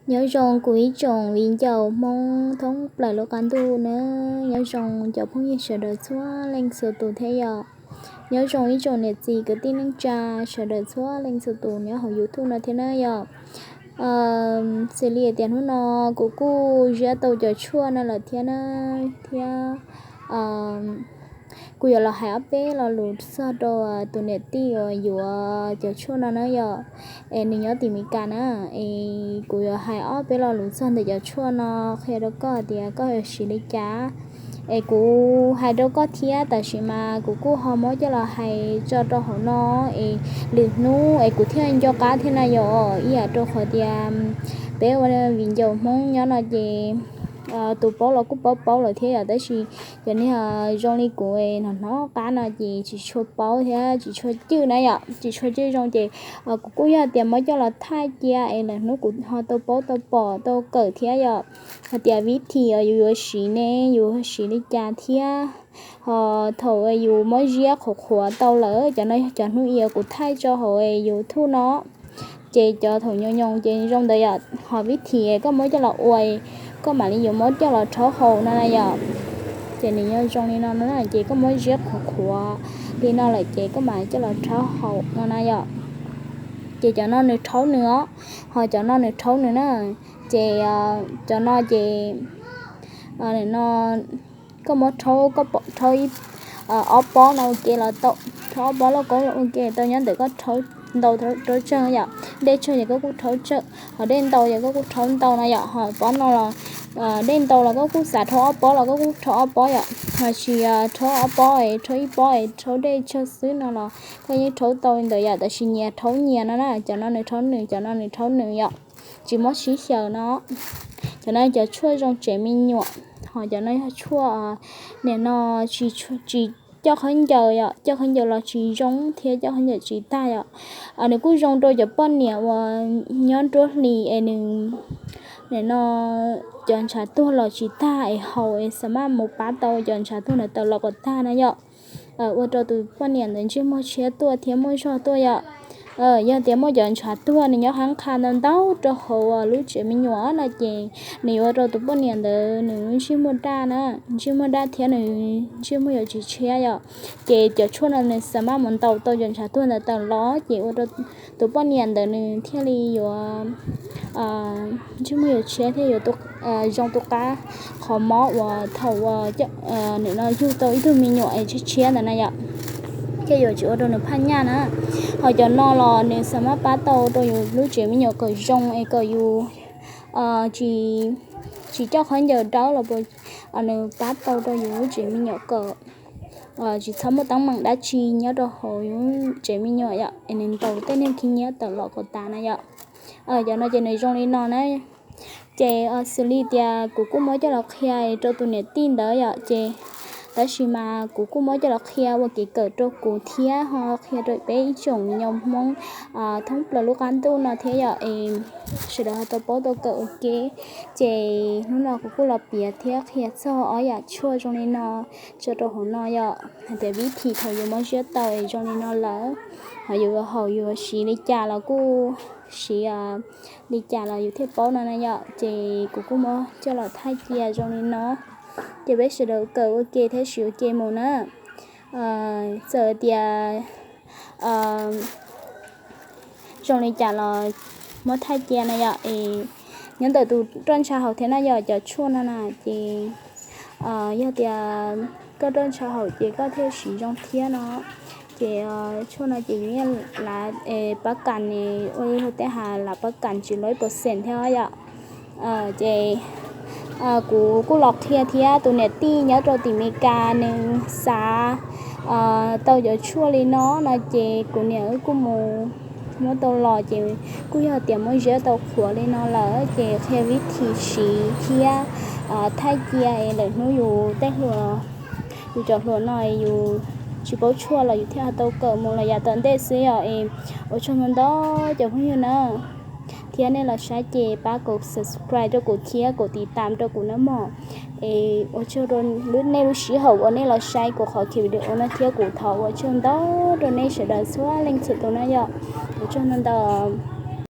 Nyob zoo kuv ib tsoom viv ncaus Hmoob thoob plaws lub qab ntuj na, nyob zoo cov phooj ywg sawv daws txhua leej txhua tus thiab yom. Nyob zoo ib tsoom niam txiv kwv tij neej tsa sawv daws txhua leej txhua tus nyob hauv YouTube no thiab na yom. Xws li tias hnub no kuv kuj ziab tau cov tshuaj no lawm thiab na, thiab kuv yuav los hais ob peb lo lus txog rau tus niam tij uas yuav cov tshuaj no na yom. Es nws nyob tim Meskas na, es kuv yuav hais ob peb lo lus txog ntawm cov tshuaj no qhia rau koj tias koj yuav siv li cas. Es kuv hais rau koj thiab, tab sis mas kuv kuj ho muab coj los hais tso rau hauv no, es lwm hnub es kuv thiaj nco qab thiab na yom. Ib yam rau qhov tias peb ua viv ncaus Hmoob nyob no ces tus paub los kuj paub paub lawm thiab yom, tab sis cov neeg zoo li kuv hnov hnov qab no ces tsis tshua paub thiab tsis tshua cwj na yom, tsis tshua cwj zoo ces kuv kuj yog tias muab coj los thaij cia es lwm hnub kuv ho tau paub tau pom tau kawm thiab yom. Hais tias vib thim uas yus yuav siv ne, yus siv li cas thiab ho thaum yus muab ziab qhuav qhuav tau lawm, cov no yog cov hnub i kuv thaij tso hauv YouTube no. Ces cov thaum nyoos nyoos ces zoo ntawd yom, ho vib thim koj muab coj los ua, koj mam li yuav muab coj los rhaub haus no na yom. Ces nws yuav zoo li no no na, ces koj muab ziab qhuav qhuav li no lawm ces koj mam coj los rhaub haus no na yom. Ces cov no nws rhaub nws os, ho cov no nws rhaub nws na. Ces cov no ces no koj muab rhaub, koj rhaub ob pob no ua ke los tau, rhaub ob pob lauj kaub ua ke tau, nyob ntawm koj rhaub ntau rhaub tsawg yom. Dej tsawg ces koj kuj rhaub tsawg, ho dej ntau ces koj kuj rhaub ntau no yom. Ho pob no los dej ntau los koj kuj xav rhaub ob pob los koj kuj rhaub ob pob yom. Ho tsis rhaub ob pob es rhaub ib pob es rhaub dej tsawg xwb no los koj yeej rhaub tau li ntawd yom, tab sis nyias rhaub nyias no na, cov no nws rhaub nws, cov no nws rhaub nws yom. Tsis muab sib xyaw no. Cov no cov tshuaj zoo tsev me nyuam, ho cov no yog tshuaj nim no tsis coj khaub ncaws yom, coj khaub ncaws los tsis zoo thiab coj khaub ncaws tsis tag yom. Nws kuj zoo rau cov poj niam uas nyob nruab hlis es nws nim no cov ntshav tuag los tsis tag es haus es xa maj mus pab tau cov ntshav tuag ntawd tawm los kom tag na yom. Ua rau tus poj niam ntawd ntsej muag tshiab tuaj thiab muaj zog tuaj yom. Yog tias muaj cov ntshav tuag nws nyob qab qha ntau ntau rau hauv lub tsev me nyuam no ces nws yuav ua rau tus poj niam ntawd nws ntsej muag daj na, ntsej muag daj thiab nws ntsej muag yuav tsis tshiab yom. Ces cov tshuaj no nws xa maj mus ntaus tau cov ntshav tuag ntawd tawm los ces ua rau tus poj niam ntawd nws thiaj li yuav ntsej muag yuav tshiab thiab yuav zoo tus qab qhov mob uas thaum uas nim no yug tau ib tug me nyuam es tshiab tshiab ntawd na yom, thiaj yuav tsis ua rau nws phaj nyaj na. Ho cov no los nws xa maj pab tau rau yus lub tsev me nyuam kom zoo es kom yus tsis coj khaub ncaws dawb los puas, nws pab tau rau yus lub tsev me nyuam kom tsis txhob muaj teeb meem dab tsi nyob rau hauv yus tsev me nyuam yom, es nws ntaus tej niag khib nyiab tawm los kom tas na yom. Cov no ces nws zoo li no na. Ces xws li tias kuv kuj muab coj los qhia rau tus niam tij ntawd yom, ces tab sis mas kuv kuj muab coj los qhia ua kev kawm rau kuv thiab ho qhia rau peb ib tsoom me nyuam Hmoob thoob plaws lub qab ntuj no thiab yom, es sawv daws ho tau paub tau kawm ua ke. Ces hnub no kuv kuj los piav thiab qhia txog ob yam tshuaj zoo li no tso rau hauv no yom, hais tias vib thim thaum yus muab ziab tau es zoo li no lawm, ho yus haus yus siv li cas los kuj siv li cas los yus thiaj paub no na yom. Ces kuv kuj muab coj los thaij cia zoo li no, ces peb sawv daws kawm ua ke thiab siv ua ke mus na. Txawm tias zoo li cas los muab thaij cia na yom. Es nyob ntawm tus roj ntsha haus thiab na yom, cov tshuaj no na ces yog tias koj roj ntsha haus ces koj thiaj siv zoo thiab no. Ces tshuaj no ces yus yeej lav pab kas ne, ua li hu tej has lav pab kas tsis loj percent thiab yom. Ces kuv kuj los qhia thiab tus niam tij nyob rau tim Meskas nws xav tau cov tshuaj li no no ces kuv niam wb kuj mus muab tau los ces kuj yog tias muab ziab tau qhuav li no lawm ces qhia vib thim siv thiab thaij cia es lwm hnub yus tej hluas, yus cov hluas no yus tsis paub tshuaj los yus thiaj ho tau kawm mus los yav tom ntej xwb yom. Es ua tsaug ntau ntau cov phooj ywg na, thiab nej los saib ces pab kom subscribe rau kuv thiab kom tiv tam rau kuv na mog. Es ua tsaug rau nej lub sij hawm uas nej los saib kuv qhov video no thiab kuv thov ua tsaug ntau rau nej sawv daws txhua leej txhua tus na yom. Ua tsaug ntau ntau.